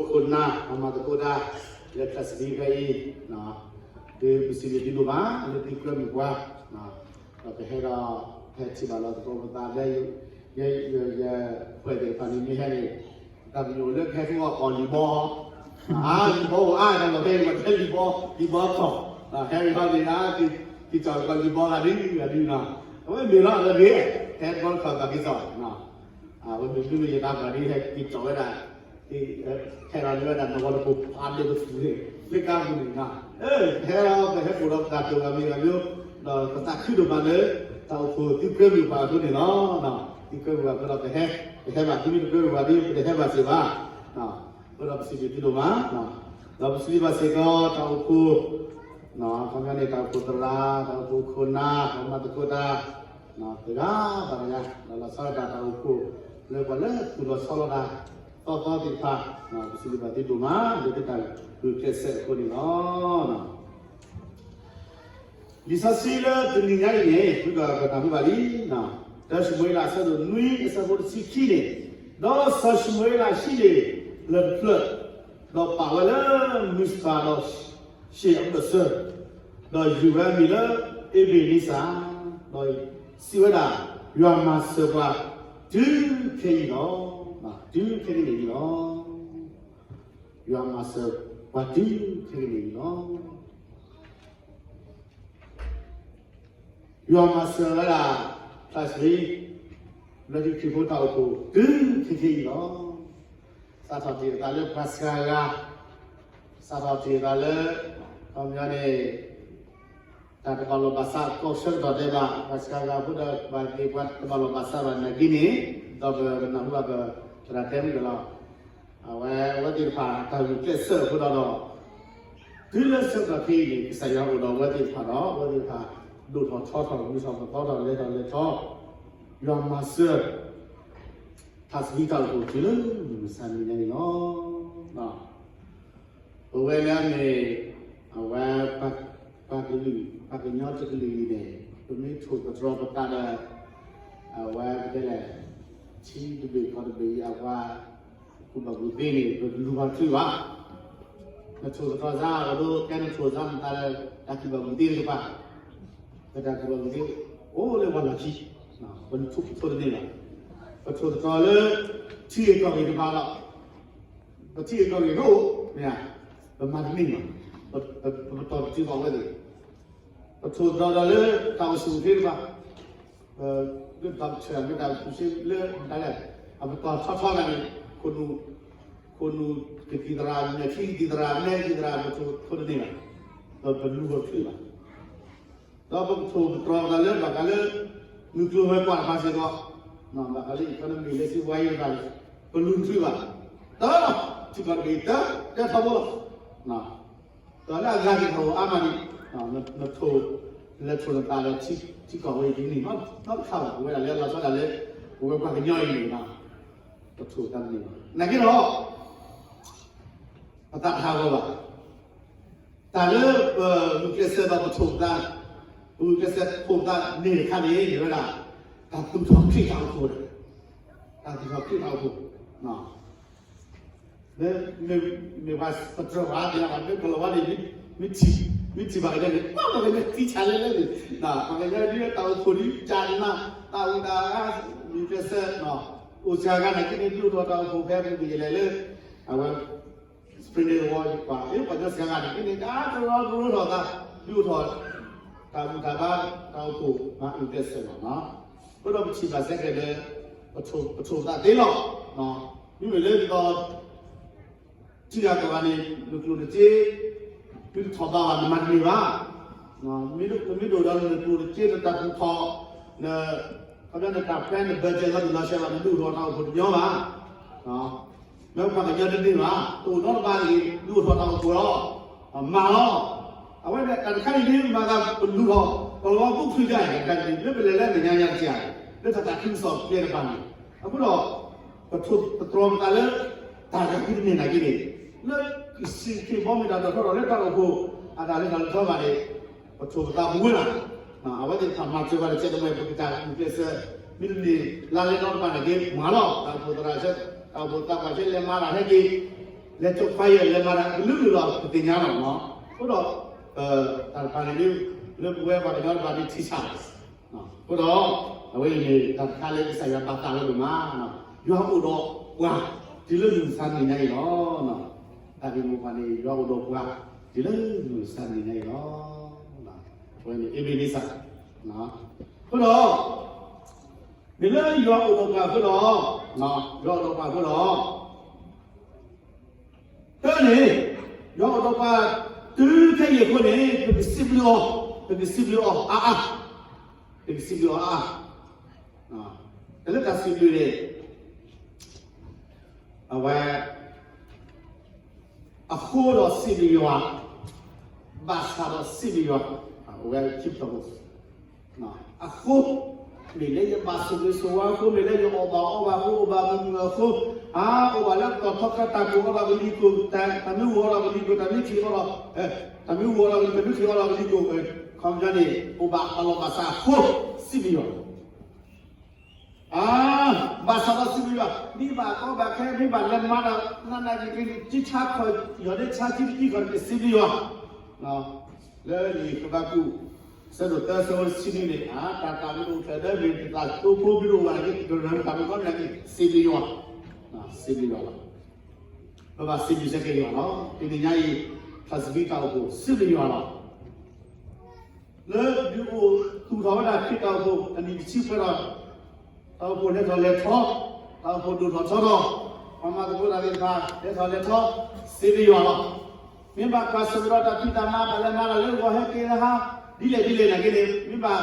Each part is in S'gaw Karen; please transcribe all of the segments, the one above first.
ခိၣ်နၢ် ပှၤမၤသကိးတၢ် လၢ class ဖဲအံၤ ဒီးပစံးဘျုးသုဒိၣ်မး လၢသုကြၢးမုာ်ပှၤ ဒီးပဟဲဒီး ဟဲထံၣ်ဘၣ်လီၤသကိးပသးလၢ ယ ယ ယ ယ ပှဲၤသ့ၣ်တဖၣ်န့ၣ် မ့ၢ်ဟဲန့ၣ် တၢ်ပညိၣ်လၢကဟဲထီၣ်အီၣ်လံာ်ဘီ အါ လံာ်ဘီအိၣ်အါ တၢ်လီၢ်ဖဲအံၤ ပှၤတဲလံာ်ဘီ လံာ်ဘီထီၣ် ဟဲဝံၤဟီန့ၣ် က့ၤကၠီၣ်ကီးလံာ်ဘီဂၤဒုဂၤဒုနီၤ အဝဲမ့ၢ်လီၤလၢဂ့ၤ ဟဲဘီထီၣ်သးက့ၤကၠီၣ် အဝဲမ့ၢ်မ့ၢ်ယတၢ်ပှၤဒ်ဟဲက့ၤကၠီၣ်ဝဲဒၣ် ဟဲလီၤလၢဝဲဒၣ် နဂီၢ်တပူၤ ဖးဒိၣ်တပူၤန့ၣ် လၢကါပူၤန့ၣ်နီၤ ဟဲလီၤ ပဟဲအိၣ်ဒီးပသးတိၤဂၤမ့ၢ်ဂၤမ့ၢ် ဒီးပသးခုဒိၣ်မးလၢ တၢ်အိၣ်ဖှိၣ်သုကြၢးမုာ်ပှၤအဃိန့ၣ်လီၤ. သုကြၢးမုာ်ပှၤအဃိဒီး ပဟဲ ပဟဲဘၣ်သုမ့ၢ်တကြၢးမုာ်ပှၤဒီး ပတဟဲဘၣ်စ့ၢ်ဘၣ် ဒီးပစံးဘျုးသုဒိၣ်မး ဒီးပစံးဘျုးဘၣ်စ့ၢ်ကီး တၢ်အိၣ်ဖှိၣ် ခီပညီန့ၣ် တၢ်အိၣ်ဖှိၣ်သရၣ် တၢ်အိၣ်ဖှိၣ်ခိၣ်နၢ် ပှၤမၤသကိးတၢ် တဂၤဘၣ်တဂၤ ဒီးလီၤဆီဒၣ်တၢ် တၢ်အိၣ်ဖှိၣ် လၢပှၤလၢသူၣ်လီၤဆီလီၤတၢ် သီသီသ့ၣ်တဖၣ် ပစံးဘျုးဘၣ်သုဒိၣ်မး လၢသုတၢ်ဂုာ်ကျဲးစၢးအဃိန့ၣ်လီၤ. လံာ်စီဆှံလၢတနံၤညါအံၤန့ၣ် သုကနၢ်ဟူဘၣ်လံ, တၢၡမူၤအ့လးအဆၢဒိၣ်နွံအဆၢဖိတဆံခံန့ၣ်, ဒီးစီၤၡမူၤအ့လးဟံးန့ၢ်လၢၢ်တဖျၢၣ်, ဒီးပာ်ဝဲလၢမံးစပၤဒီး ရှ့ၣ်အဘၢၣ်စၢၤ, ဒီးယုၢ်ဝဲအမံၤလၢအ့ဘ့းနံစၢ်, ဒီးစံးဝဲဒၣ်, ယွၤမၤစၢၤပှၤတုၤခဲအံၤလီၤ. တုၤခဲကနံၣ်အံၤလီၤ. ယွၤမၤစၢၤပှၤတုၤခဲကနံၣ်အံၤလီၤ. ယွၤမၤစၢၤဝဲဒၣ် ဖျါစရံ လၢခံခရံာ်ဖိတၢ်အိၣ်ဖှိၣ် တုၤခဲကနံၣ်အံၤလီၤ. စးထီၣ်တ့ၢ်အသးလၢပှၤစှၤဂၤ, စးထီၣ်တ့ၢ်အသးလၢ ခီပညီန့ၣ် တၢ်တဘၣ်လိာ်ဘၣ်စး ကီၢ်ဆၢကတီၢ်ဒဲးဘၣ် ပှၤစှၤဂၤအဃိဒီး ပှၤသ့ၣ်ပှၤတဘၣ်လိာ်ဘၣ်စးဘၣ်နာ်က့န့ၣ် ဒီးပနၢ်ဟူဘၣ်ပသရၣ်တဲမုၢ်ကလီၤ. အဝဲအဝဲသ့ၣ်တဖၣ် တၢ်ဂုာ်ကျဲးစၢးအဃိဒီး တုၤလၢဆၢကတီၢ်ခဲအံၤန့ၣ် ကစၢ်ယွၤအိၣ်ဒီးအဝဲသ့ၣ်တဖၣ်ဒီး အဝဲသ့ၣ်တဖၣ် ဒိၣ်ထီၣ်ထီထီၣ် ဂုၤထီၣ်ပသီထီၣ် လဲၤထီၣ်လဲၤထီၣ် ယွၤမၤစၢၤ ဖျါစရံတၢ်အိၣ်ဖှိၣ်တုၤလၢမုၢ်မဆါတနံၤညါန့ၣ်လီၤ. ပဝဲလၢအမ့ၢ် အဝဲ ပှၤကလုာ် ပှၤကညီတကလုာ်အံၤန့ၣ် ပမ့ၢ်ထိၣ်သတြီၤပသးဒီး အဝဲပတဲလဲၣ် ထံတဘ့ၣ်ကီၢ်တဘ့ၣ်အံၤ အဝဲ ကူၣ်ဘၣ်ကူၣ်သ့န့ၣ် ပလူၤပှၤချုးဘၣ်. နထိၣ်သတြီၤစၢ် ပဒိကဲနထိၣ်စၢ်နသးဒီး တၢ်ကူၣ်ဘၣ်ကူၣ်သ့တကပၤ ပတၢ်ကူၣ်ဘၣ်ကူၣ်သ့ အိၣ်လၢပှၤလီၢ်ခံ ပထိၣ်တန့ၢ်ဘၣ်. ပထိၣ်သတြီၤလၢ ထံဂ့ၢ်ကီၢ်ဂ့ၢ်တကပၤဒီး ပထံဂ့ၢ်ကီၢ်ဂ့ၢ်တအိၣ် မ့ၢ်ဧါ, ပမၤတန့ၢ်ဘၣ်. ပပတီၢ်တစုဘၣ်ဝဲသ့ၣ် ပထိၣ်သတြီၤဒီးလၢတၢ်အိၣ်ဆူၣ်အိၣ်ချ့တကပၤ လၢတၢ်ဆၢမ့ၢ်တၢ်ဆူၣ်ချ့လၢမတၤလဲၣ် အပတီၢ်ထီထီန့ၣ် ခိၣ်နူာ်ကသံၣ်သရၣ် မဲာ်ချံကသံၣ်သရၣ် မဲာ်ကသံၣ်သရၣ် ပထိၣ်တန့ၢ်ဘၣ်. ပလူၤပချုးဘၣ် ဒီးပကထိၣ်သတြီၤသးလၢဘၣ်ဃးလၢ မုၢ်ကျိၤဝဲၤကွာ်တကပၤစ့ၢ်ကီး ဘၣ်ဃးလၢ economy လၢစီးပွားရေးတကပၤန့ၣ် ပလူၤပချုးဘၣ် ဒီးထံကီၢ်တဘ့ၣ်တၢ်တဲထီဘိလီၤ. ဒီးလၢအဂၤတခါအိၣ်အါမးန့ၣ် နထိၣ် လဲၤထိၣ်နသးဒီးထံကီၢ်ဝဲအံၤတန့ၢ်နီတခါဘၣ်. ပဝဲဒၣ်လၢလီၤဆီဒၣ်တၢ်လၢ ပဝဲပှၤကညီအံၤန့ၣ် ပထိၣ်သတြီၤတန့ၢ်ဘၣ်. နာ်က့ဒီး ပသးတဟးဂီၤဘၣ်. တၢ်လၢပဂုာ်ကျဲးစၢးဒီးပထိၣ်သတြီၤ, ပဂုာ်ကျဲးစၢးထိၣ်သတြီၤန့ၢ်တခါန့ၣ် မ့ၢ်ဝဲဒၣ် တၢ်သူၣ်ထီၣ်ခရံာ်တၢ်အိၣ်ဖှိၣ်, တၢ်သူၣ်ထီၣ်ခရံာ်တၢ်အိၣ်ဖှိၣ် မ့ၢ်ပှၤပတြၢၤဘၣ်သ့ၣ်ညါဘၣ် မ့ၢ်ကလီၤဝါန့ၣ် မ့ၢ်ထံၣ်, မ့ၢ်ထံၣ်ဘၣ်ကညီန့ၣ် ပှၤကညီထံဆးလဲလဲန့ၣ် ပှၤကညီဒ်တၢ်အိၣ်ဖှိၣ်ဒ်ကနၣ် တၢ်ဝံတၢ်အါ ဂုာ်ကျဲးစၢး အိၣ်စှၤဂၤနာ်က့န့ၣ် ဒုးအိၣ်ထီၣ်တၢ်အိၣ်ဖှိၣ်ဖဲပူၤကယဲၢ်လဲၣ်လၢ အဝဲ Spring Day ဝီယကွၢ် ပှၤကညီစှၤဂၤနာ်က့န့ၣ် တၢ်တရီတရီထီၣ်သး ဒုးအိၣ်ထီၣ် တၢ်ဘူၣ်တၢ်ဘါ တၢ်အိၣ်ဖှိၣ်မၤဂုာ်ကျဲးစၢးလီၤ. အဃိဒီးပထံၣ်ဘၣ်စဲကဲးလၢ ပထိၣ်သးသ့လီၤ. မ့မ့ၢ်လၢဒ်သိး ထံဂၤကီၢ်ဂၤန့ၣ် နကျိၣ်နစ့ မ့ၢ်တထီၣ်ဘးဘၣ် နမၤတန့ၢ်ဘၣ်. နမ့ၢ်ဒိၣ်ဒီးနကျိၣ်နစ့ နတၢ်သူၣ်ထီၣ် န ခီပညီနတၢ် plan န budget လီၤတံၢ်လီၤဆဲးဘၣ် နဒုးအိၣ်ထီၣ်တၢ်အိၣ်ဖှိၣ်တညီဘၣ်. မ့ၢ်ပှၤကညီတန့ၢ်ဘၣ် တအိၣ်နီတဘျီတဂ့ၤ ဒုးအိၣ်ထီၣ်တၢ်အိၣ်ဖှိၣ်လီၤ. မၤလီၤ. အဝဲဒၣ်တၢ်တခါအံၤဒ်မၤသးပလူၤထီၣ် ပလီၤဝါဘူးခုၣ်ဒၣ်အံၤ တၢ်တခါအံၤ လၢပလဲၤလၢမဲာ်ညါညါတက့ၢ် လၢတၢ်သးခုကစီၣ်ကျဲတဖၣ်န့ၣ် အဃိဒီး ပထိၣ်သတြီၤပသးလၢ တၢ်ဂၤဃုတန့ၢ်နာ်က့န့ၣ် လၢကစံၣ်က့ၤဘီမ့ၢ်တၢ်ဒိၣ်ထီၣ်ထီၣ်လၢတၢ်အိၣ်ဖှိၣ် အတၢ်လၢတၢ်လၢထီဘၣ်န့ၣ် ပထိၣ်ပသးပဝဲဒၣ် အဝဲသ့ၣ်တဖၣ်မၤစၢၤပှၤတကဲတမှဲ ပကတၢ်ဂုာ်ကျဲးစၢး မ့တမ့ၢ်လါလဲနီတဘျီနာ်က့ မၤလီၤ တၢ်အိၣ်ဖှိၣ်သရၣ်ဆၢ တၢ်အိၣ်ဖှိၣ်သးပှၢ်ဆၢလဲၤမၤတၢ်ဟဲက့ၤ လဲၤကၠီဖးယဲၢ် လဲၤမၤတၢ်ကလုာ်ကလုာ်လီၤ ပသ့ၣ်ညါလီၤနီၤ. အဃိဒီး တၢ်တဖၣ်န့ၣ်ဒ် လၢပဝဲပှၤကညီတဖၣ်ဒ်ထံဆး အဃိဒီး အဝဲအံၤန့ၣ်တၢ်တခါလၢကစၢ်ယွၤပာ်သးလၢပမၤ, ယွၤအိၣ်ဒီးပှၤ တုၤလၢမုၢ်မဆါတနံၤညါအံၤလီၤ. တၢ်ဂ့ၢ်မိၢ်ပှၢ်န့ၣ် ယွၤအိၣ်ဒီးပှၤ တုၤလၢမုၢ်မဆါတနံၤညါအံၤလီၤ. အဝဲန့ၣ် အ့ဘ့နံစၢၣ် အဃိဒီး မ့ၢ်လၢယွၤအိၣ်ဒီးပှၤအဃိဒီး, ယွၤအိၣ်ဒီးပှၤအဃိဒီး တၢ်န့ၣ် ယွၤအိၣ်ဒီးပှၤ တုၤခဲအံၤအဃိန့ၣ် ပကစံးဘျုးအီၤ, ပကစံးဘျုးအီၤအါအါ, ပကစံးဘျုးအီၤအါအါ. တၢ်လၢတၢ်စံးဘျုးန့ၣ် အဝဲ အဃိဒီးစံးဘျုးယွၤ, ဘၣ်ဆၣ်ဒီးစံးဘျုးယွၤ, အဝဲခံပတီၢ်ဖိ အဃိ, မ့ၢ်လၢယဘၣ်ဆိၣ်ဂ့ၤဆိၣ်ဝါအဃိ, မ့ၢ်လၢယအီၣ်ဘၣ်အီဘၣ်အဃိ, အိၣ်ဘၣ်မုာ်မုာ်အဃိ, အါ အိၣ်ဘၣ်လၢကီၢ်ထီကီၢ်တၢ်ကိၢ်အီဒီးကလံၤကိၢ်, တၢ်မ့ၢ်ဂီၤအီဒီးကလံၤကိၢ်, တၢ်မ့ၢ်ချံးအီဒီး, တၢ်မ့ၢ်ဂီၤအီဒီးကလံၤ, တၢ်မ့ၢ်ချံးအီဒီးကလံၤကိၢ်, ခီပညီန့ၣ် အိၣ်ဘၣ်အလီၢ်ဘၣ်စးအဃိ, စံးဘျုးယွၤ အါ ဘၣ်ဆၣ်ဒီးစံးဘျုးယွၤ, မ့ၢ်ဘၣ်ကီဘၣ်ခဲ, မ့ၢ်ဘၣ်လဲၤမၤဒီး နနာ်က့ၤက့ၤ ကံဆါခီၣ် ယီၢ်ဒ့ဆါ ထံတကံခီၣ်န့ၣ် စံးဘျုးယွၤ, လၢလံာ်ယၤကိာ်ဘးကူာ် အဆၢဒိၣ်သၢ အဆၢဖိတဆံနွံန့ၣ်, အါ တၢ်သးမ့ၢ်အိၣ်ဖျဲၣ်ဒီး မ့ၢ်တၢ်သိဖိမ့ၢ်တအိၣ်ဘၣ်န့ၣ် ကရၢၢ်တၢ်မ့ၢ်ကီန့ၣ် စံးဘျုးယွၤ, စံးဘျုးယွၤလီၤ. ပဘၣ်စံးဘျုးဆၢက့ၤယွၤလီၤ. တနံၤညါအံၤ တၢ်စံးဘျုးတၢ်အိၣ်ဖှိၣ် စံးဘျုးယွၤလီၤ. လၢဒုးအိၣ်သူၣ်ထီၣ်ဝဲဒၣ်ခရံာ်တၢ်အိၣ်ဖှိၣ် အနံၣ်တဆံပှဲၤဒီး တၢ်အိၣ်ဖှိၣ်လဲၤထီၣ်လဲၤထီ, တၢ်အိၣ်ဖှိၣ်ဒိၣ်ထီၣ်ထီထီၣ်, ပှၤမၤသကိးတၢ်သ့ၣ်တဖၣ် လဲၤထီၣ်လဲၤထီ, စံးဘျုးယွၤလီၤ. မ့ၢ်ဘၣ်ကွၢ်ဆၢၣ်မဲာ်ဒီးတၢ်ဖံးတၢ်မၤ ဘၣ်လဲၤမၤတၢ်လၢဂီၤဟဲက့ၤလၢဟါ ဒ်လဲၣ်ဒ်လဲၣ်နာ်က့န့ၣ် မ့ၢ်ဘၣ်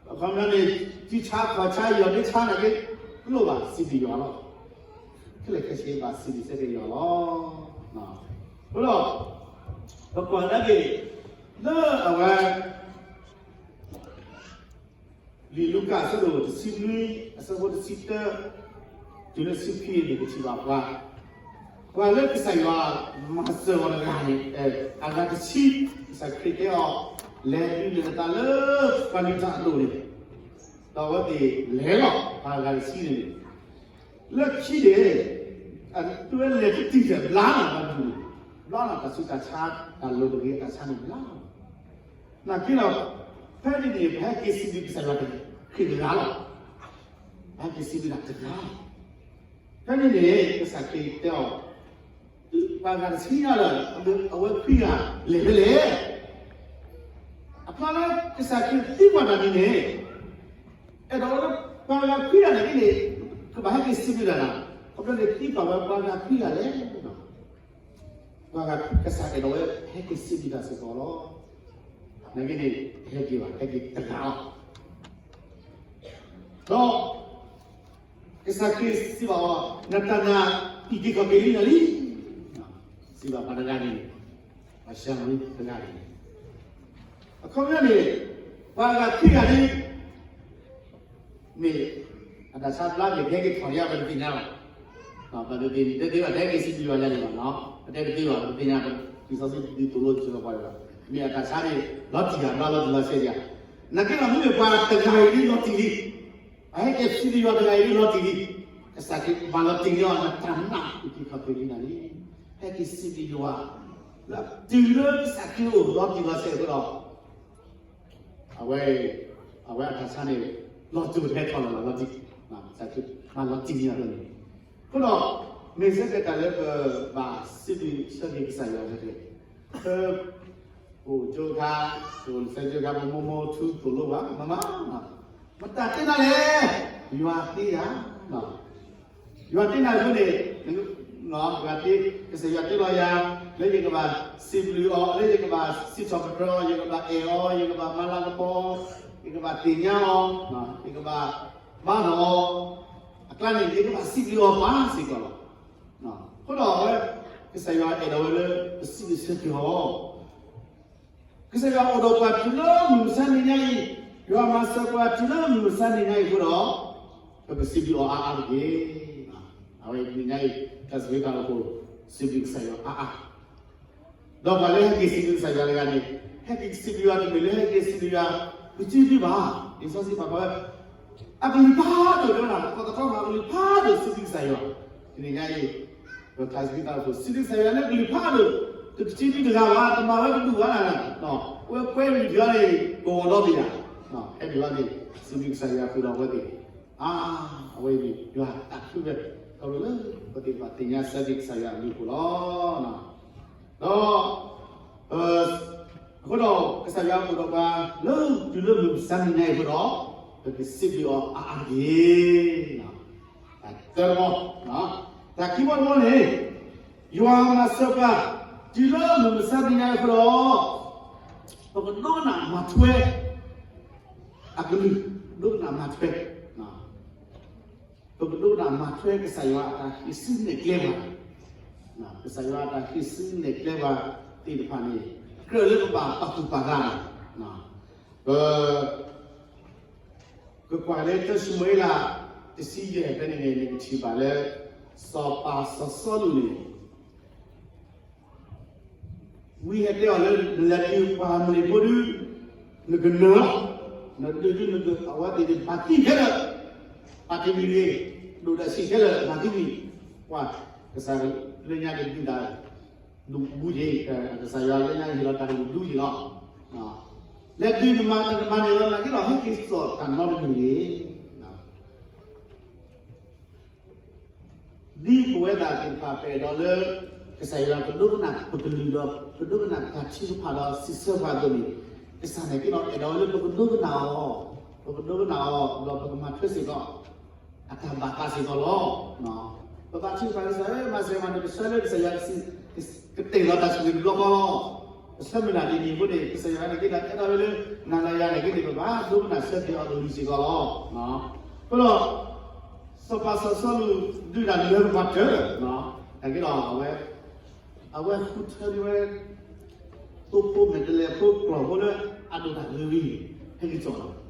အခီပညီန့ၣ် ထံဆါခီၣ်ဆါ ယီၢ်ဒ့ဆါနာ်က့ လိၣ်ဘၣ်စံးဘျုးယွၤလီၤ. ခဲလၢာ်ခဲဆ့ဘၣ်စံးဘျုးဆၢက့ၤယွၤလီၤ. အဃိဒီး ပကွၢ်ကဒါက့ၤ လၢအဝဲ လံာ်လူၤကၣ်အဆၢဒိၣ်တဆံနွံ အဆၢဖိတဆံတၢ တုၤလၢတဆံခံန့ၣ် ပထံၣ်ဘၣ်ပှၤ, ပှၤလၢကစၢ်ယွၤမၤစၢၤအီၤတဂၤန့ၣ်, အဂၤတဆံ ကစၢ်ခရံာ်တဲအီၤ လဲၤဒုးနဲၣ်နသးလၢပှၤလုၢ်တၢ်အဒိၣ်န့ၣ်, ဒီးအဝဲသ့ၣ်လဲၤလီၤ. ပှၤအဂၤတဆံန့ၣ်န့ၣ် လၢခံန့ၣ် အဝဲလဲၤတတုၤဒီး ဘျါလီၤတၢ်ဒုးန့ၣ်, ဘျါလီၤတၢ်ဆူးတၢ်ဆါ, တၢ်လိၤတဂ့ၤအတၢ်ဆါန့ၣ်ဘျါလီၤ. နာ်က့ဒီး ဖဲန့ၣ်န့ၣ် ပဟဲက့ၤစံးဘျုးကစၢ်ယွၤတဂၤတဂၤလီၤ. ပဟဲက့ၤစံးဘျုးတၢ်တဂၤလီၤ. ဖဲန့ၣ်န့ၣ် ကစၢ်ခရံာ်တဲအီၤ, ပှၤဂၤတဆံညါဒီး အဝဲခွံဂၤလဲၤဖဲလဲၣ်. အဖျါလၢကစၢ်ခရံာ်သံကွၢ်တၢ်န့ၣ်န့ၣ် အဲၣ်ဒိးဝဲလၢပှၤဂၤခွံဂၤန့ၣ်န့ၣ် ကဘၣ်ဟဲက့ၤစံးဘျုးတၢ်လီၤ. ခီဖျိန့ၣ်သံကွၢ်ဝဲပှၤဂၤခွံဂၤလဲၣ်. ပှၤဂၤကစၢ်အဲၣ်ဒိးဝဲဟဲက့ၤစံးဘျုးတၢ်စ့ၢ်ကီးလီၤ. နာ်က့န့ၣ် ဟဲက့ၤဘၣ် ဟဲက့ၤတဂၤလီၤ. ဒီး ကစၢ်ခရံာ်စံးဘၣ်အီၤ, နတၢ်နာ်အံၤက့ၤခီၣ်က့ၤလံနၤလံ. စံးဘၣ်ပှၤတဂၤန့ၣ်, ပှၤၡၤမရံတဂၤန့ၣ်, အခီပညီန့ၣ် ပှၤဂၤခံဂၤန့ၣ် မ့ၢ်အတၢ်ဆါဘျါမ့ၢ်ကဟဲက့ၤထီၣ်ယါ ပတသ့ၣ်ညါဘၣ်. ပတသ့ၣ်ညါ တသ့ဘၣ် တဟဲက့ၤစံးဘျုးယွၤယါန့ၣ်ဘၣ်နီၤ, ပတဲတသ့ဘၣ် ပတသ့ၣ်ညါ, လံာ်စီဆှံတဒုးသိၣ်လိစၢၤပှၤဘၣ်. မ့ၢ်အတၢ်ဆါန့ၣ် လီၤတံၢ်ယါဘျါ လီၤတံၢ်လီၤဆဲးယါ. နာ်က့ဒီး မ့မ့ၢ်ပှၤတဂၤအံၤဒ်လီၤတံၢ်လံ, အဟဲက့ၤစံးဘျုးယွၤတဂၤအံၤဒ်လီၤတံၢ်လံ, ကစၢ်ခရံာ်မၤလီၤတံၢ်န့ၢ်အီၤ နတၢ်နာ်အံၤက့ၤခီၣ်က့ၤလံနၤလံ. ဟဲက့ၤစံးဘျုးယွၤ လၢတုၤလၢကစၢ်ခရံာ်အိၣ်လီၤတံၢ်လီၤဆဲးအဃိဒီး အဝဲ အဝဲအတၢ်ဆါန့ၣ် လီၤတံၢ်ဟဲထီၣ်လီၤလီၤလီၤတံၢ်, ကစၢ်ခရံာ်မၤလီၤတံၢ်န့ၢ်အီၤန့ၣ်. အဃိဒီး မ့ၢ်စ့ၢ်ကီးတၢ်လၢပဘၣ်စံးဘျုးဆၢက့ၤကစၢ်ယွၤန့ၣ်တက့ၢ်. ပအိၣ်ကၠိခါ, ပအိၣ်လၢကၠိခါ ပမိၢ်မိၢ်ထူသိၣ်လိဘၣ် မၤမၤ, မတၤတဲနၤလဲၣ်, ယွၤတဲယၤ ယွၤတဲနၤအဃိန့ၣ်, ယွၤတဲ, ကစၢ်ယွၤတဲလီၤယၤ လၢယကဘၣ်စံးဘျုးအီၤ, လၢယကဘၣ်စံးထီၣ်ပတြၢၤအီၤ, ယကဘၣ်အဲၣ်အီၤ, ယကဘၣ်မၤလၤကပီၤ, ယကဘၣ်သ့ၣ်ညါအီၤ, ယကဘၣ်ဘါထီၣ်အီၤ, အကျါန့ၣ် ယကဘၣ်စံးဘျုးအီၤပှၤစ့ၢ်ကီးလီၤ. အဃိဒီးအဝဲ ကစၢ်ယွၤအဲၣ်ဒိးဝဲလၢ ပစံးဘျုးဆၢက့ၤအီၤ ကစၢ်ယွၤအိၣ်ဒီးပှၤတုၤလၢမုၢ်မဆါနံၤညါအံၤ, ယွၤမၤစၢၤပှၤတုၤလၢမုၢ်မဆါနံၤညါအံၤအဃိဒီး, ပကစံးဘျုးအီၤအါအါတက့ၢ်. အဝဲတနံၤညါအံၤ တၢ်စံးဘျုးတၢ်အိၣ်ဖှိၣ် စံးဘျုးကစၢ်ယွၤအါအါ, ဒီးပှၤလၢဟဲက့ၤစံးဘျုးကစၢ်ယွၤတဂၤန့ၣ်, ဟဲက့ၤစံးဘျုးယွၤတမ့ၢ်လၢဟဲက့ၤစံးဘျုးယွၤ ပစုဒုဘၣ်. လံာ်စီဆှံပာ်ဖျါဝဲ အကလုၢ်ဖးဒိၣ်တဲဝဲဒၣ် ကီၢ်သတြီမၤအကလုၢ်ဖးဒိၣ်စံးဘျုးကစၢ်ယွၤ, တနံၤညါအံၤ ပခါဆူသးဖိ စံးဘျုးကစၢ်ယွၤလၢကလုၢ်ဖးဒိၣ်, တကထံၣ်တဂၤဘၣ်, တမၤဝဲတဒူၣ်ဘၣ်နၤ, အဝဲကွဲမုာ်တဂၤန့ၣ် ကဝီၤဒီဘ့ၣ်ယၤ, ဟဲဒုးဘၣ်န့ၣ် စံးဘျုးကစၢ်ယွၤဃုာ်ဒီးအဝဲသ့ၣ်, အါ, အဝဲအံၤန့ၣ် ယွၤတၢ်ထုကဖၣ် ခီဖျိလၢ ပသ့ၣ်တဖၣ်သ့ၣ်ညါဆၢက့ၤကစၢ်ယွၤအဘျုးအဖှိၣ်လီၤ. ဒီး အဃိဒီး ကစၢ်ယွၤအိၣ်ဒီးပှၤလၢ တုၤလၢမုၢ်မဆါတနံၤညါအံၤအဃိဒီး ပကစံးဘျုးအီၤအါအါတက့ၢ်. တၢ်တဘီ, တၢ်ခံဘီတဘီန့ၣ် ယွၤမၤစၢၤပှၤ တုၤလၢမုၢ်မဆါတနံၤညါအံၤအဃိဒီး ပကဒိကနၣ်မၤထွဲ အကလုၢ်, ဒိကနၣ်မၤထွဲ ပကဒိကနၣ်မၤထွဲကစၢ်ယွၤအတၢ်ဟံးစုနဲၣ်ကျဲပှၤ, ကစၢ်ယွၤအတၢ်ဟံးစုနဲၣ်ကျဲပှၤသ့ၣ်တဖၣ်န့ၣ် ကြၢးလၢပဘၣ်ပာ်သူၣ်ပာ်သးလီၤ. ပ ကကွၢ်လၢတၢၡမူၤအ့လး တဆံယဲၢ်ဖဲန့ၣ်န့ၣ် နကထံၣ်ဘၣ်လၢ စီၤပၤစီၤစီလူးန့ၣ် ဝံဟဲတဲအီၤလၢ နလဲၤဒုးပှၤအၤမူၤလ့ၣ်ဖိဒုး နကနၢၤလီၤ, နဒုးဒုး နကအဝဲသ့ၣ်န့ၣ်ဘၣ်သံခဲလၢာ်, ပာ်တ့ၢ်မံၤဂ့ၤ, ဒိၣ်ဒီးဆံးခဲလၢာ် ဘၣ်သံမံၤ, ပှၤကစၢ်လၢညါကဒုးတၢ် ဒူပူၤက့ၤ, ကစၢ်ယွၤလၢညါဟ့ၣ်လီၤတၢ်ဒူပူၤဒူက့ၤလီၤ. လဲၤဒုးနမၤတၢ်နမၤန့ၣ်လီၤ နာ်က့ဒီး ဟဲက့ၤစိာ်တၢ်နီတမံၤန့ၣ် ဒ်ပဝဲဒၣ်သ့ၣ်တဖၣ်ပအဲၣ်ဒိးလၢ ကစၢ်ယွၤကဒိကနၣ်ပကလုၢ်ဒီး ပကဒိကနၣ်တၢ်ထုကဖၣ်ဒီးစံးဆၢပှၤအသိးန့ၣ်, ကစၢ်န့ၣ်က့ဒီးအဲၣ်ဒိးလၢပကဒိကနၣ်အီၤ, ပကဒိကနၣ်အီၤဒီးပကမၤထွဲစ့ၢ်ကီး အတၢ်ဘၣ်သးစ့ၢ်ကီးလီၤ. ပဘၣ်ထုကဖၣ်ကစၢ်ဧၢ မၤစၢၤမၤန့ၣ် ပဆၢလၢကစၢ်ယွၤ ကတ့ၢ်လီၤတၢ်ဆိၣ်ဂ့ၤတဘျီဃီလီၤ. ပဆၢမုၢ်လၢ်ဒ်န့ၣ်အဃိန့ၣ် ကစၢ်ယွၤန့ၣ်က့ဒီးအဲၣ်ဒိးဝဲလၢ နၤဒီးယၤန့ၣ်က့န့ၣ် ပဘၣ်ဒိကနၣ်ဆၢက့ၤအီၤကလုၢ်စ့ၢ်ကီးလီၤ. အဃိဒီး စီၤပၤစီၤစီလူးဒုးတၢ်လၢပှၤတၢၢ်, နာ်က့ဒီး အဝဲဃုထၢန့ၢ်ဝဲ သိဖိမဲာ်တဲးလဲးဖိကျီၢ်ဖိလၢအဒိၣ်တၢ်ဂ့ၤဂ့ၤန့ၣ် ဟဲက့ၤစိာ်လီၤ.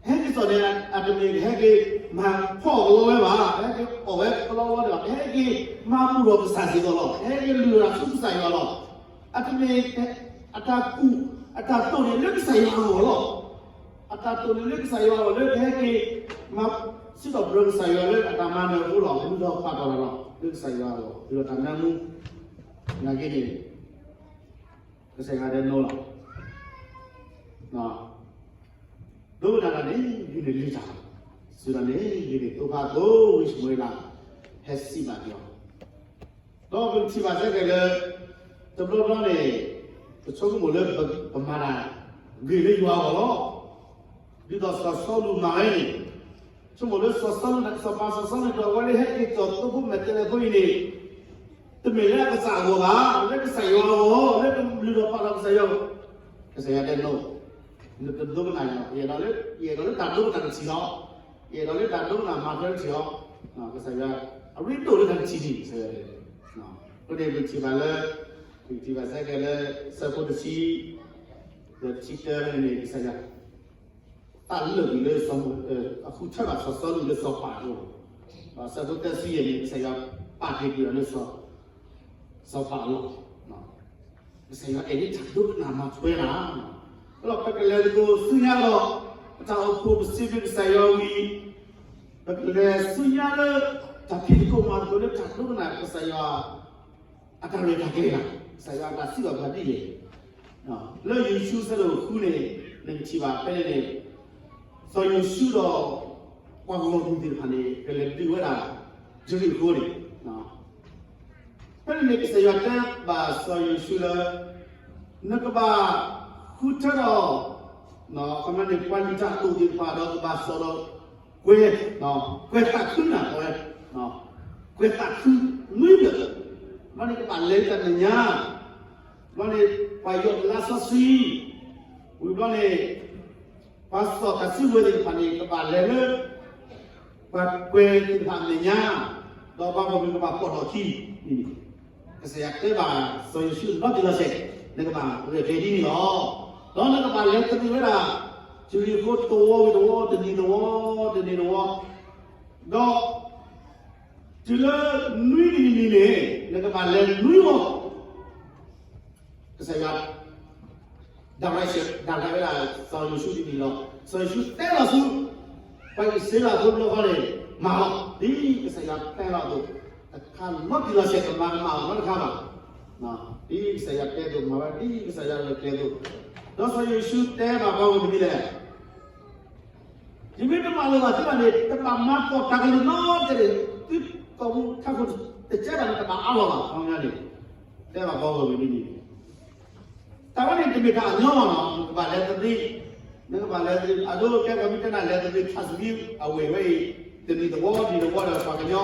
ဟဲက့ၤစိာ်န့ၣ် အတမ့ၢ်ကဟဲက့ၤမၤဖီၣ်အီၤကလီဝဲဘၣ်, ဟဲက့ၤအီၣ်ဝဲကလီကလီဒံးဘၣ်, ဟဲက့ၤမၤဘူၣ်ထီၣ်ကစၢ်စ့ၢ်ကီးလီၤ. ဟဲက့ၤလုၢ်ထီၣ်ဆူကစၢ်ယွၤလီၤ. အတမ့ၢ် အတၢ်ကူၣ် အတၢ်တိာ်န့ၣ်လၢကစၢ်ယွၤအဂီၢ်လီၤ. အတၢ်တိာ်န့ၣ်လၢကစၢ်ယွၤအဂီၢ် လၢကဟဲက့ၤမၤစံးထီၣ်ပတြၢၤကစၢ်ယွၤလၢအတၢ်မၤနၢၤအဃိလီၤ. လုၢ်ထီၣ်ပာ်ထီၣ်လီၤ လုၢ်ထီၣ်တၢ်မၤမူ နာ်က့န့ၣ် ကစၢ်ယွၤတဲနီၤလီၤ. ဒိကနၣ်တၢ်န့ၣ် ယုၢ်န့ၢ်လံတၢ်လီၤ. စံးဒ်န့ၣ် ယုၢ်န့ၢ်သိဖါအသိး ဝံၡမူၤအ့လး ဟဲစံးဘၣ်က့ၤအီၤ, ဒီးပကထံၣ်ဘၣ်စ့ၢ်ကီးလၢ တဘျီဘျီန့ၣ် ပဆိကမိၣ်လၢပမၤတၢ်ဂ့ၤလၢယွၤအဂီၢ်လီၤ. ဒ်သိးစီၤစီလူးမၤဝဲန့ၣ် ဆိကမိၣ်လၢစီၤစီလူး စီၤပၤစီၤစီလူးန့ၣ် အဝဲလၢဟဲက့ၤစိာ်သိဖိမဲာ်တဲးလဲးဖိအံၤန့ၣ် တမ့ၢ်လၢအကစၢ်အဂီၢ်ဘၣ်, လၢကစၢ်ယွၤအဂီၢ်, လၢကလုၢ်ထီၣ်ပာ်ထီၣ်ကစၢ်ယွၤအဂီၢ်. ကစၢ်ယွၤတဲနီၤ, နတဒိကနၣ်ယၤ, ယအဲၣ်ဒိးလၢ ယအဲၣ်ဒိးလၢတၢ်ဒိကနၣ်တထံၣ်လီၤ. ယအဲၣ်ဒိးလၢတၢ်ဒိကနၣ်မၤထွဲတထံၣ်လီၤ. ကစၢ်ယွၤ အရ့ဒိၣ်လၢတၢ်တထံၣ်န့ၣ် ကစၢ်ယွၤတဲ. အဃိန့ၣ် ပထံၣ်ဘၣ်လၢ ပထံၣ်ဘၣ်စ့ၢ်ကီးလၢ ဆၢဖိတဆံ ဒီးတဆံတၢန့ၣ် ကစၢ်ယွၤ တၢ်လၢာ်ကွံာ်လၢ အဃုထၢဘၣ်စီၤစီလူးလၢစီၤပၤအအိၣ်, ဒီးဆၢဖိသၢဆံယဲၢ်န့ၣ် ကစၢ်ယွၤပာ်တ့ၢ်ကွံာ်အီၤလၢ စီၤပၤအလီၢ်, ကစၢ်ယွၤအဲၣ်ဒိးတၢ်ဒိကနၣ်မၤထွဲနၤ, ဒီးပကလဲၤသကိးဆူညါဒီး ပတၢ်အိၣ်ဖှိၣ်ပစံးဘျုးကစၢ်ယွၤဝံၤ ပကလဲၤဆူညါလၢ တၢ်ဖံးသကိးမၤသကိးလၢတၢ်ဒိကနၣ်ကစၢ်ယွၤ အတၢ်ရဲၣ်တၢ်ကျဲၤလီၤ. ကစၢ်ယွၤအတၢ်စံးဘၣ်ပှၤဒ်လဲၣ်. လၢယိၤၡူအဆၢဒိၣ်ဃုန့ၣ် နကထံၣ်ဘၣ်ဖဲန့ၣ်န့ၣ် စီၤယိၤၡူဒီး ပှၤဂီၢ်မုၢ်သ့ၣ်တဖၣ်န့ၣ် ကလဲၤဒုးဝဲဒၣ် ယရံၣ်ဃိန့ၣ်, ဖဲန့ၣ်န့ၣ် ကစၢ်ယွၤတဲဘၣ်စီၤယိၤၡူလၢ နကဘၣ်ဃုထၢဒီး ခီမန့ၣ် ပှၤလုၢ်တၢ်အဒိၣ်သ့ၣ်တဖၣ်ဒီး ကဘၣ်စိာ်ဒီး ကွဲၤ, ကွဲၤသးခုနၤဝဲ, ကွဲၤသးခုနွံဖျၢၣ်, ဘျီန့ၣ်ကဘၣ်လဲၤတၢ်မဲာ်ညါ, ဘျီန့ၣ် ပှၤယီၢ်လါစီဆှံ, ဝံၤဘျီန့ၣ် ပှၤစီၤတၢ်စုကဝဲၤသ့ၣ်တဖၣ်န့ၣ် ကဘၣ်လဲၤလၢ ပှၤကွဲၤသ့ၣ်တဖၣ်အမဲာ်ညါ, ဒီးပှၤဂီၢ်မုၢ်ကဘၣ်ပိာ်ထီၣ်ခံန့ၣ်, ကစၢ်ယွၤတဲဘၣ်စီၤယိၤၡူလီၤတံၢ်လီၤဆဲး, နကဘၣ်ရဲၣ်ကျဲၤဒ်န့ၣ်လီၤ. ဒီးနကဘၣ်လဲၤတရံးဝဲဒၣ် ယရံၣ်ဃိတဝီဝံၤတဝီ, တနံၤတဝီ, တနံၤတဝီ, ဒီး တုၤလၢနွံနံၤတနံၤန့ၣ် နကဘၣ်လဲၤနွံဝီ ကစၢ်ယွၤ direction ဒၣ်လဲာ်ဝဲဒၣ်စီၤယိၤၡူတနံၤလီၤ. စီၤယိၤၡူတဲလီၤဆူ ပှၤအံၣ်စရ့လးဖိတဘျီဃီန့ၣ် မၤလီၤ. ဒ်ကစၢ်ယွၤတဲလီၤအသိး, တခါလီၤတံၢ်လီၤဆဲး တမၤကမၣ်အီၤနီတခါဘၣ်. ဒ်ကစၢ်ယွၤတဲအသိးမၤဝဲ, ဒ်ကစၢ်ယွၤတဲအသိး, ဒီးစီၤယိၤၡူတဲဘၣ်ပှၤဂီၢ်မုၢ်ဒ်လဲၣ်. ယမ့ၢ်တမၤလိာ်ဘၣ်သုဘၣ်န့ၣ် တဘၣ်မၤသီၣ်တၢ်ကလုၢ်နီတစဲးန့ၣ်, သုကိာ်ပူၤထးခိၣ်တကဲဘၣ်န့ၣ် တဘၣ်အါလီၤဘၣ်. ခီပညီန့ၣ် တဲဘၣ်ပှၤဂီၢ်မုၢ်ဒ်န့ၣ်, တၢ်ဝဲန့ၣ်တမ့ၢ်တၢ်အညီဘၣ်နီၤ. နကဘၣ်လဲၤသဘျ့, နကဘၣ်လဲၤသဘျ့, အဒိကဲပှၤမ့ၢ်တဲနၤလဲၤသဘျ့ ထးသဘျ့ အဝ့ၢ်ဝဲအံၤ တနံၤသဝီ နံၤသဝီဒီးပှၤကညီ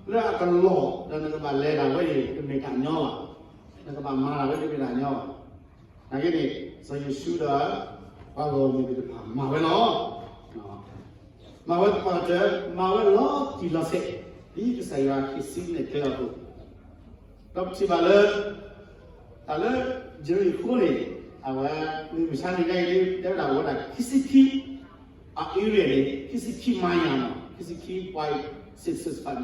လၢအကလီၢ် ဒီးနကဘၣ်လဲၤဒၣ်ဝဲအံၤ တမ့ၢ်တၢ်ညီဘၣ်. နကဘၣ်မၤဒၣ်ဝဲတမ့ၢ်တၢ်ညီဘၣ်. နာ်က့န့ၣ် စီၤယိၤၡူဒီး ပှၤဂီၢ်မုၢ်သ့ၣ်တဖၣ်မၤဝဲလီၤ. မၤဝဲသပှၢ်ကတၢၢ် မၤဝဲလီၤတံၢ်လီၤဆဲး ဒ်ကစၢ်ယွၤဟ့ၣ်စံးနဲၣ်ကျဲအီၤအသိး, ဒီးပထံၣ်ဘၣ်လၢ တၢ်လၢ ယရံၣ်ခိန့ၣ် အဝဲ မုၢ်မဆါန့ၣ် တဲဝဲဒၣ်ဝဲဒၣ် ခံဆံခံ အ area န့ၣ် ခံဆံခံ mile နီၤ, ခံဆံခံ point six six five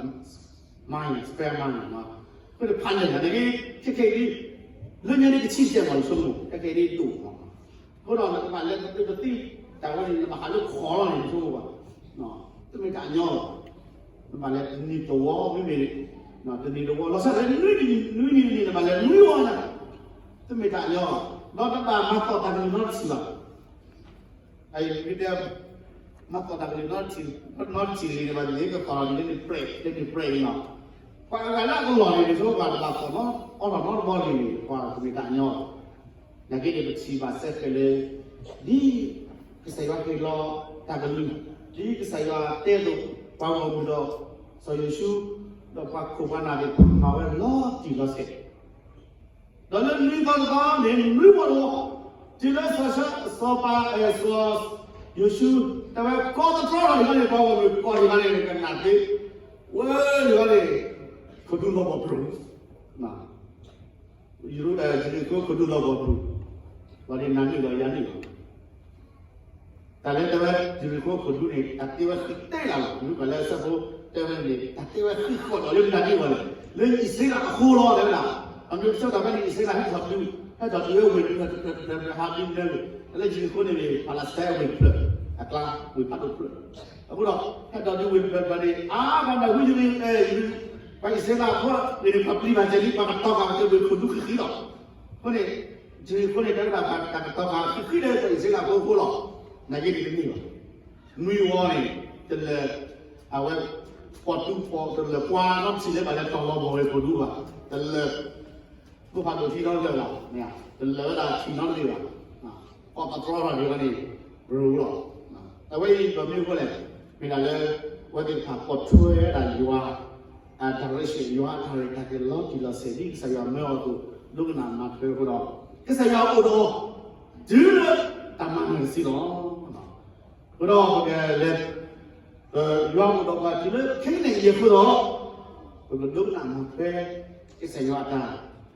mile, square mile နီၤ. အဃိန့ၣ်ဖးလဲၢ်န့ၣ် ခဲခဲအံၤ လၢညါန့ၣ် ကဆံၣ်စဲးမး ယဆိကမိၣ် ခဲခဲအံၤဒိၣ်မး. အဃိဒီးနကဘၣ်လဲၤသဘျ့သဘျ့ တၢ်ဝဲန့ၣ် နဘၣ်ဟးလၢခီလီၤန့ၣ် ယဆိကမိၣ်ဘၣ်. တမ့ၢ်တၢ်အညီဘၣ်. နဘၣ်လဲၤတနံၤတဝီ မ့မ့ၢ် တနံၤတဝီ လီၤဆီဒၣ်တၢ် နွံနံၤနံၤ နဘၣ်လဲၤနွံဝီညါ, တမ့ၢ်တၢ်အညီဘၣ်. ဒီးတဘၣ်မၤသီၣ်တၢ်ကလုၢ်နီတထံၣ်ဘၣ်. အအံၤ မ့ၢ်တဲ မၤသီၣ်တၢ်ကလုၢ်နီတထံၣ် နီတထံၣ်လံန့ၣ်ဘၣ်န့ၣ် ကသီၣ်လီၤန့ၣ် လၢန့ၣ်ပြဲး လၢန့ၣ်ပြဲးအံၤလီၤ. ပှၤအဂၤလၢအကလီၢ်န့ၣ် ဒ်သိးပှၤတဘၣ်သီၣ်နီ အီထီၣ်နီတဘီန့ၣ် ပှၤတမ့ၢ်တၢ်အညီဘၣ်. နာ်က့န့ၣ် ပထံၣ်ဘၣ်စဲးဖဲလၢ ဒ်ကစၢ်ယွၤဟ့ၣ်လီၤတၢ်ကလုၢ် ဒ်ကစၢ်ယွၤတဲအသိး ပှၤဂီၢ်မုၢ်ဒီး စီၤယိၤၡူ ဒီးပှၤခိၣ်ပှၤနၢ်သ့ၣ်တဖၣ်မၤဝဲလီၤတံၢ်လီၤဆဲး ဒီးလၢနွံသီတသီန့ၣ် နွံဝီတဝီ, တုၤလၢစီၤ စီၤပၤ စီၤယိၤၡူ တဲဝဲ ကိးသတြီထီၣ်ဒံးဘၣ်န့ၣ် ပှၤဂီၢ်မုၢ်ကိးဒံးဘၣ်န့ၣ် ကနၣ်သ့, ဝဲဒံးဘၣ်န့ၣ် ခိၣ်ဒူလီၤဘီၣ်ပြူၤ, ယရူၤ ယရံၣ်ခိခိၣ်ဒူလီၤဘီၣ်ပြူၤ, ဘၣ်ဒ်နၤန့ၣ်ဒီးယၤန့ၣ်လီၤ. တၢ်လၢတဲဝဲ ယရံၣ်ခိခိၣ်ဒူန့ၣ် တၢ်တ့ဝဲဃံးတဲလၢ်လီၤ. မ့ၢ်ပှၤလၢအဆၢဖိတဲဝဲန့ၣ် တၢ်တ့ဝဲဃံးဃီၣ်ဒီးလၢမနုၤဒ်ဝဲလဲၣ်, လၢအံၣ်စရ့လးအဃိလီၤ တဲဝဲဒၣ်. အမ့ၢ်ကဆၢတၢ်ဖဲန့ၣ် အံၣ်စရ့လးဟဲထီၣ်တုၤ, ဟဲထီၣ်တုၤလၢဝ့ၢ်တဖျၢၣ်တဖျၢၣ်တဖျၢၣ် ဟးဘံးနၢၤ, တၢ်လၢယရံၣ်ခိန့ၣ်န့ၣ် Palestine ဝ့ၢ်တဖျၢၣ်အကျါ, ဝ့ၢ်ဖးဒိၣ်တဖျၢၣ်. အဃိဒီး ဟဲထီၣ်တုၤဝ့ၢ်တဖျၢၣ်တဖျၢၣ်န့ၣ် အါဘၣ်နၢ်ဟူယရံၣ်, ပှၤအံၣ်စရ့လးဖိန့ၣ် ပှၤပျံၤဘၣ်စဲးလံ ပှၤကတီၤဃာ်ဝဲဝ့ၢ်ခိၣ်ဒူဃံးဃံးလီၤ. အဃိန့ၣ် ယရံၣ်ခိန့ၣ် တဲဝဲဒၣ်တၢ်ကတီၤဃာ်ဃံးဃံးလၢပှၤအံၣ်စရ့လးဖိအဃိလီၤ. နာ်က့န့ၣ်တမ့ၢ်ဘၣ်. နွံဝီန့ၣ် တလၢာ်, အဝဲ ပှၤတူၢ်ဖီၣ်တလၢာ် ပှၤနီတထံၣ်လၢဘၣ်လဲၤတီၢ်လီၤဘီၣ်ဝ့ၢ်ခိၣ်ဒူဘၣ်, တလၢာ်, ဖိဖးဒိၣ်ထံနီတလၢာ်ဘၣ်, တလၢာ်ဝဲဒၣ်ထံနီတဘ့ၣ်ဘၣ်. ပှၤပတြီထီၣ်ဒံးဘၣ်န့ၣ် ရူၤလီၤ. အဝဲအံၤဒီးမ့ၢ်အဃိလဲၣ်, မ့ၢ်ဒၣ်လၢ အဝဲသ့ၣ်တဖၣ်ပိာ်ထွဲဝဲဒၣ်ယွၤ အတၢ်ရ့ၣ်ရှဲ ယွၤအတၢ်ရဲၣ်တၢ်ကျဲၤလီၤတံၢ်လီၤဆဲး ဒ်ကစၢ်ယွၤမၢအီၤအသိး ဒိကနၣ်မၤထွဲအဃိဒီး ကစၢ်ယွၤအိၣ်ဒီး တုၤလၢတၢ်မၤနၢၤတစုလီၤ. အဃိဒီးပကလဲၤ, ယွၤအိၣ်ဒီးပှၤတုၤလၢခဲကနံၣ်အံၤအဃိဒီး ပကဒိကနၣ်မၤထွဲ ကစၢ်ယွၤအတၢ်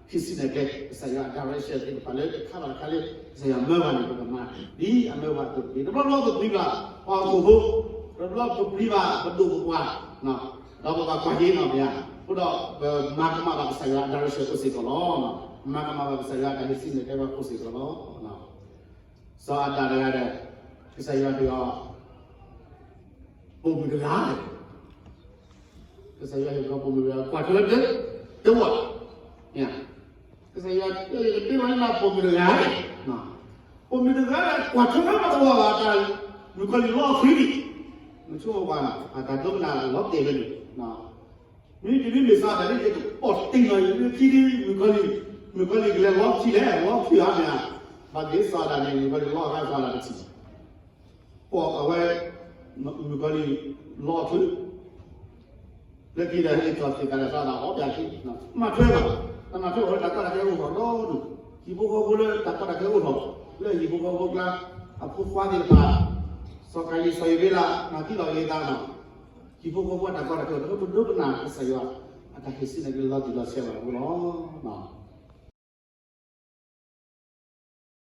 ဟ့ၣ်စံးနဲၣ်ကျဲ ကစၢ်ယွၤအတၢ်ရ့ၣ်ရှဲ သ့ၣ်တဖၣ်လၢတခါဘၣ်တခါလၢ ကစၢ်ယွၤမၢပှၤန့ၣ် ပကမၤ ဒ်အမၢပှၤအသိးတက့ၢ်. တဘျီဘျီပပျံၤဘၣ်ပှၤဟီၣ်ခိၣ်ဖိ, တဘျီပပျံၤဘၣ်ပဒိၣ်ပပှၢ်, ဒီးပဘၣ်ကွၢ်က့ၤနီၢ်ပယါ, အဃိဒီးပမၤကမၣ်ဘၣ်ကစၢ်ယွၤအတၢ်ရ့ၣ်ရှဲအိၣ်စ့ၢ်ကီးလီၤ. မၤကမၣ်ဘၣ်ကစၢ်ယွၤအတၢ်ဟ့ၣ်စံးနဲၣ်ကျဲဘၣ်အိၣ်စ့ၢ်ကီးလီၤ. စီၤအၤဒၣ်တဂၤဒီး ကစၢ်ယွၤဟ့ၣ်အီၤ ပိာ်မုၣ်တဂၤ, ကစၢ်ယွၤဟ့ၣ်အီၤပိာ်မုၣ်တဂၤ ကွၢ်ထွဲဝဲတဝီ, ကစၢ်ယွၤတဲတ့ၢ်ဝဲဒၣ်ပိာ်မုၣ်တဂၤ, ပိာ်မုၣ်တဂၤဒီး ကွၢ်ထွဲဝဲတဝီဘၣ် တၢ်မုၣ်ကီၤလံၢ်လီအီၤချံန့ၣ်, နဆိကမိၣ်ကွၢ် အတၢ်ဒိကနၣ်လီၤတဲာ်ဝဲန့ၣ် မ့ၢ်တမ့ၢ်မ့ၢ်စီၤအၤဒၣ်န့ၣ် ယကပိာ်တ့ၢ်လီၤ ယမ့ၢ်ခံဒု မုၣ်ကီၤလံၢ်, မုၣ်ကီၤလံၢ်ကလဲၤလီအီၤချံလဲၣ် လီအီၤချံဧါမ့ၢ်ဧါ, ဘၣ်သ့ၣ်စီၤအၤဒၣ်န့ၣ် မုၣ်ကီၤလံၢ်လီအီၤဂၤစီၤအၤဒၣ်တထံၣ်, ပိာ်အဝဲ မုၣ်ကီၤလံၢ်လီအီၤချံ လၢခံဒီးဟဲက့ၤထီၣ်သ့ၣ်ကးဒီးစီၤအၤဒၣ်အီၣ်ပၠးခံ, မၤထွဲဘၣ်, တမၤထွဲဘၣ်လၢတၢ်ကီတၢ်ခဲအိၣ်ထီၣ်ဒီဒူၣ်, ဟံၣ်ဖိဃီဖိလၢတၢ်ကီတၢ်ခဲအိၣ်ထီၣ်, လၢဟံၣ်ဖိဃီဖိအကျါ, အဖိခွါသ့ၣ်တဖၣ်, စီၤကၤယံၣ်စီၤအ့ၤဘ့လး မၤသံလီၤက့ၤအသးနီၤ, ဟံၣ်ဖိဃီဖိအတၢ်ကီတၢ်ခဲအိၣ်ထီၣ် ပဒိကနၣ်ကစၢ်ယွၤ အတၢ်ဟ့ၣ်စံးန့ၣ်က့ၤလီၤတံၢ်လီၤဆဲးဘၣ်အဃိလီၤ.